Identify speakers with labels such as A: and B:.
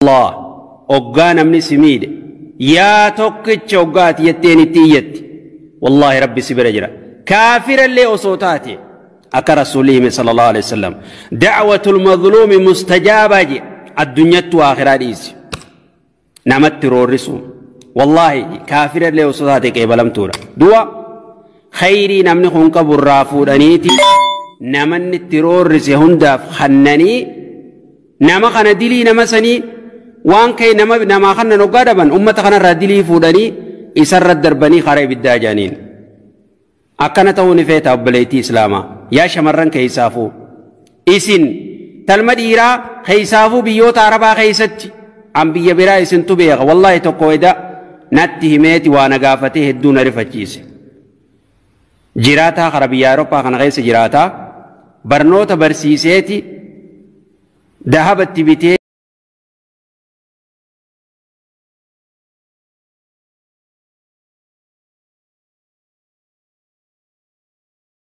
A: Allah oggaa namni si miidhe yaa tokkicha oggaati jetteen itti iyyatte, wallaahi Rabbi si bira jira. Kaafirallee osoo taate, akka Rasuulli hime sallallahu alaihi wasallam, da'watul mazluumi mustajaabaa je. Addunyattu akhiraa dhiisi, namatti roorrisu wallaahi kaafirallee osoo taate qeebalamtuudha. Du'a khayrii namni kun qabu irraa fuudhaniiti namanni itti roorrise hundaaf kannanii, nama kana dilii nama sanii waan ka'e nama namaa kannan hoggaa dhaban, ummata kanarraa dilii fuudhanii isarra darbanii karaa ibiddaa jaaniin. Akkana ta'uu ni feeta obboleettii islaamaa? Yaa shamarran, keessaafuu isin talma dhiiraa, keessaafuu biyyoota Arabaa keessatti, an biyya biraa isintu beeka. Wallaahi tokko eda natti himeeti waa na gaafatee hedduu na rifachiise. Jiraataa kara biyya Awurooppaa kana keessa jiraataa, barnoota barsiiseeti dahabatti bitee.